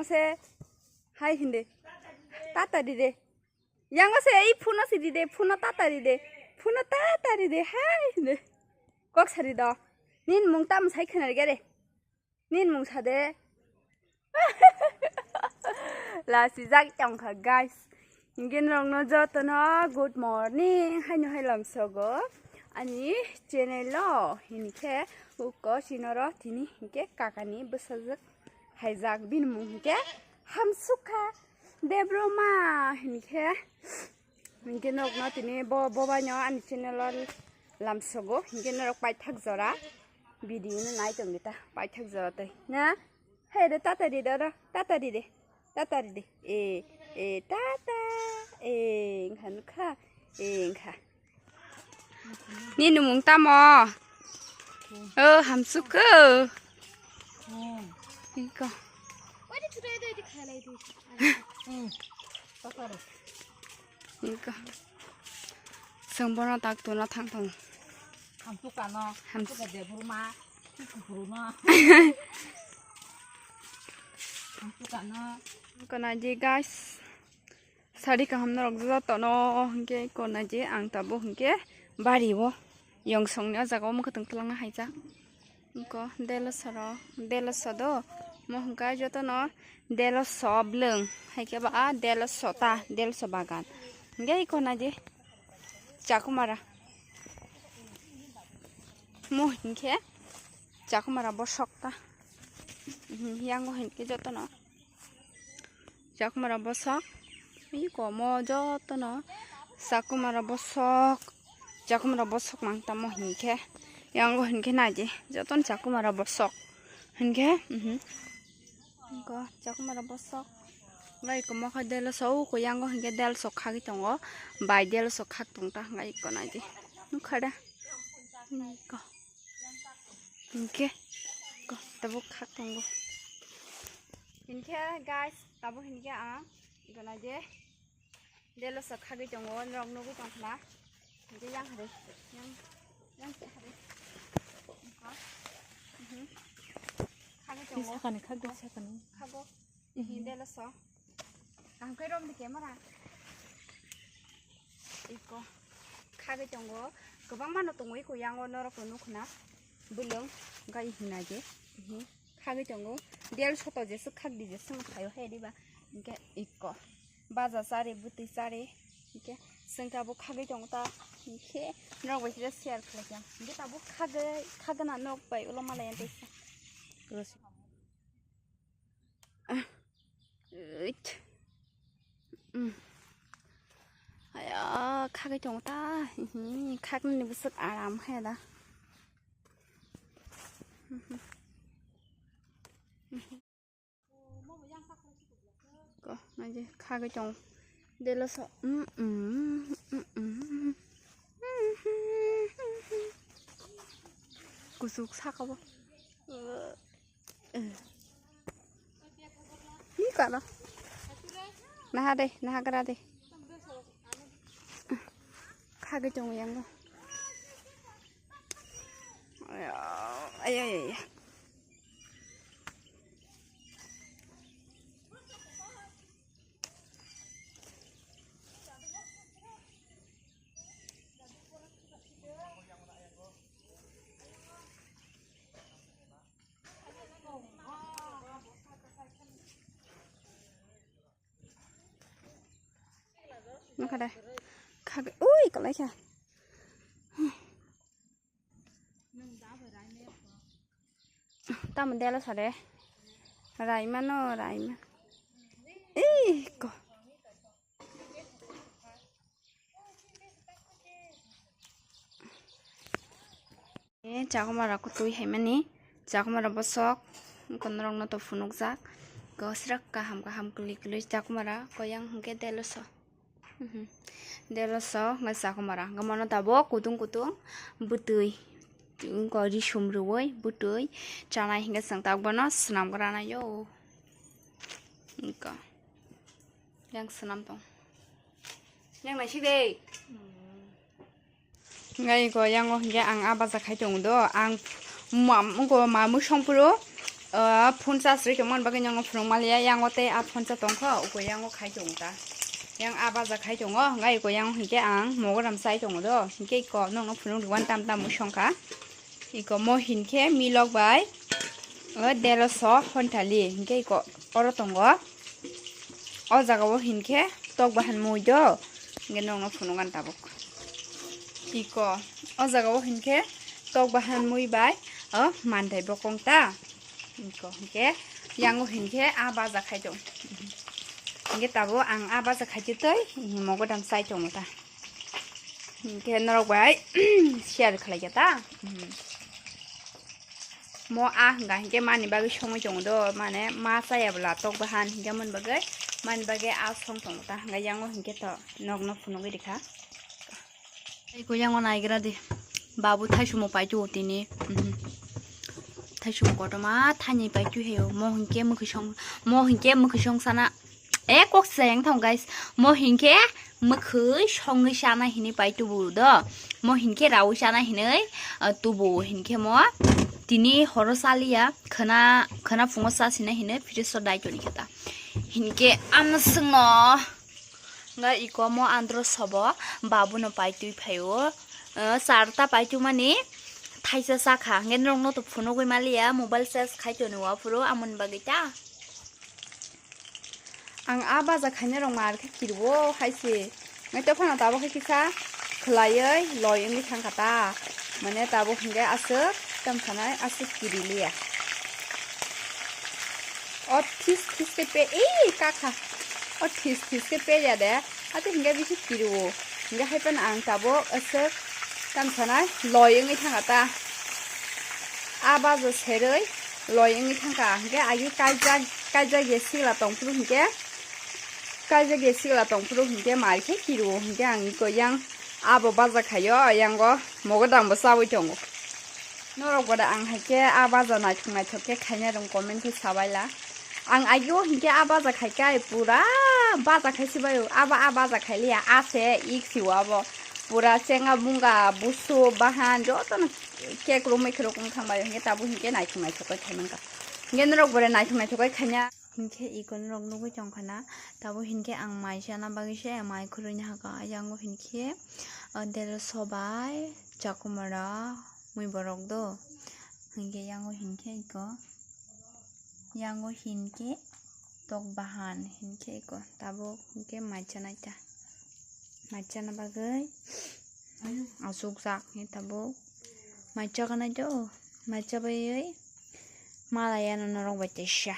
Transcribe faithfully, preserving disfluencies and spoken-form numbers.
se hai hindi. Tata di de. Yang se ei phone si di de, phone tata di de. Phone tata di de, hai hindi. Kok sari do. Nin mung tam sai khna gere. Nin mung sa de. Lasi jak tong kha, guys. Hinkhe norokno jotono good morning haino hai lamsogo ani channel o. Hinkhe uko sinoro tini hinkhe kakani bwsajwk haijak, bini mung hinkhe Hamsukha Debroma. Hinkhe, hinkhe norokno tini bo, bobaino ani channel o lamsogo. Hinkhe norok paithak jora video no nai tongdi ta, paithak jora tei na. Hai de, tata di de, oro tata di de, tata di de. E, e, tata. E, wngkha nukha. E, wngkha. Ni numung tamo? O, Hamsukha. Iko. Iko. Chwng bono tak tuna thang thang. Hamsukha no. Hamsukha de burma. Hamsukha no. Iko naidi, guys. Sari kaham norok jotono hinkhe iko naidi, ang tabuk hinkhe bari o yongsong ni o jaga o mwkhwtwng twlangna haijak. Iko deloso rok, deloso do mo hinkhe jotono deloso bwlwng, hai khe ba a deloso ta, deloso bagan. Hinkhe iko naidi chakumara. Mo hinkhe chakumara bosok ta. Mhm, yango hinkhe jotono chakumara bosok. Iko mo jotono chakumara bosok. Chakumara bosok mang tamo hinkhe. Yango hinkhe naidi. Jotono chakumara bosok. Hinkhe, mhm. Iko chakumara bosok. Ngai iko mokhe deloso, uko yango hinkhe deloso khagwi tongo. Bai deloso khak tong ta, ngai iko naidi. Nukha da? Iko. Hinkhe, ko, tabuk khak tongo. Hinkhe, guys, tabuk hinkhe ang, iko naidi. Deloso khagwi tongo, norok nugwi tongkha na. Hinkhe yang hari, yang, yang se hari. Iko. Mhm. Khagwi tongo. Sakani khagwi sakani. Khago. Mhm. Deloso. Kaham khe rom di camera. Iko. Khagwi tongo. Kwbangma no tongo iko yango norok no nukho na. Bwlwng gai hina je. Mhm. Khagwi tongo. Deloso to jeswk khak di jeswk no khaio hai diba. Hinkhe iko. Baja chari, bwtwi chari. Hinkhe chwng tabuk khagwi tongo ta. Hinkhe norok bai kisa share khlai kha. Hinkhe tabuk khagwi, khagana norok bai ulo malai ya tei kha. Uit. Mm. Aya, khagwi tongo ta. Hihi, khaknani bwswk aram khe da. Ko, naidi khagwi tongo. Deloso. Mm, mm, mm, mm. Kuchuk saka bo. Ni kano. Naha de, naha gra de. Khagwi tongo yango. Ayo, ayo, ayo, ayo. Nokha de. Khagwi, ui, kwlai kha. Tamo dela sade. Raima no, raima. Ei, ko. E, chakumara kutui haimani, chakumara bosok, konorok no to phunukjak, gosrak kaham kaham kwlwi kwlwi chakumara, koyang hwnkhe deloso. Mhm. Deloso, hwnkhe chakumara, hwnkhe mono tabuk kutung kutung bwtwi, wngkha risum rwui bwtwi chanai hwnkhe chwng tabuk bono swnam granai o. Wngkha. Yang swnam tong. Yang naisik de. Ngai ko yang o hingke ang a baja khai tongo do. Ang ma, ko ma mui song phuru Ah, phone charge rwi tongmani bagwi nokno phunuk maliya, yango tei a phone cha tongkho, uko yango khai tongo ta. Yang a baja khai tongo, hwnkhai uko yango hinkhe ang mogodam chai tongo do, hinkhe iko nokno phunuk rwani tam tam mui songkha. Iko mo hinkhe milok bai, o, deroso hontali, hinkhe iko oro tongo. O jaga o hinkhe tok bahan mui do, hinkhe nokno phunukani tabuk. Iko, o jaga o hinkhe tok bahan mui bai, o, manthai bokong ta. Iko, hinkhe, yango hinkhe a baja khai tong. Hinkhe tabuk ang a baja khai twi twi, mogodam chai tongo ta. Hinkhe norok bai share khlai kha ta. Mo a hwnga hinkhe mani bagwi songwi tongo do, mane ma chaya bwla tok bahan hinkhe mani bagwi, mani bagwi a song tongo ta, hwnga yango hinkhe to nokno phunugwi rikha. Iko yango naigra di, babu thaisumo paitu tini, mhm. Thaisumo kotorma thaini paitu heyo, mo hinkhe mwkhwi song, mo hinkhe mwkhwi song sana. E kok sayang thong guys, mo hinkhe mwkhwi songwi sana hinwi pai tubu do, mo hinkhe rawi sana hinwi, ah, tubu hinkhe mo tini horo saliya khana, khana phungo sasina hinwi fridge o dai toni khata. Hinkhe amswngno nga iko mo andro sobo babuno pai twi phaio, ah, charta pai twi mani thaisa sakha, hinkhe norokno to phunugwi maliya mobile charge khai toni waphuru amoni bagwi ta. Ang a baja khaina rok mar khe kirwo hai se. Ngai to phano tabuk khe kisa khwlaiwi loi wngwi thang kha ta. Mane tabuk hinkhe aswk tam sanai aswk kiri liya. O this this khe pe, ei kakha. O this this khe pe ya de. Ate hinkhe bisi kirwo. Hinkhe hai phano ang tabuk aswk tam sanai loi wngwi thang kha ta. A baja serwi loi wngwi thang kha. Hinkhe agi kaijak, kaijak ya sigla tong phuru hinkhe, kaijak ya sigla tong phuru hinkhe mai khe kiro hinkhe ang iko yang abo baja khaio, yango mogodam bo chawi tongo. Norok bo da ang hai khe a baja naithok naithok khe khaina rwng comment khe sabaila. Ang agio hinkhe a baja khai kai pura baja khai sibaio, abo a baja khai liya, a se ik siwo abo. Pura chenga bunga busu bahan jotono kek romwi khe rok wng thang bai, hinkhe tabuk hinkhe naithok naithok khe khai mankha. Hinkhe norok bo re naithok naithok khe khaina. Hinkhe iko norok nugwi tong kha na, tabuk hinkhe ang mai chana bagwi se mai khurui na hakha. Yango hinkhe, ah, dera sobai chakumara mui borok do. Hinkhe yango hinkhe iko, yango hinkhe tok bahan hinkhe iko tabuk hinkhe mai chanai ta. Mai chana bagwi aswk jak hinkhe tabuk mai chaganai do. Mai chabaiwi malai ano norok bai teisa.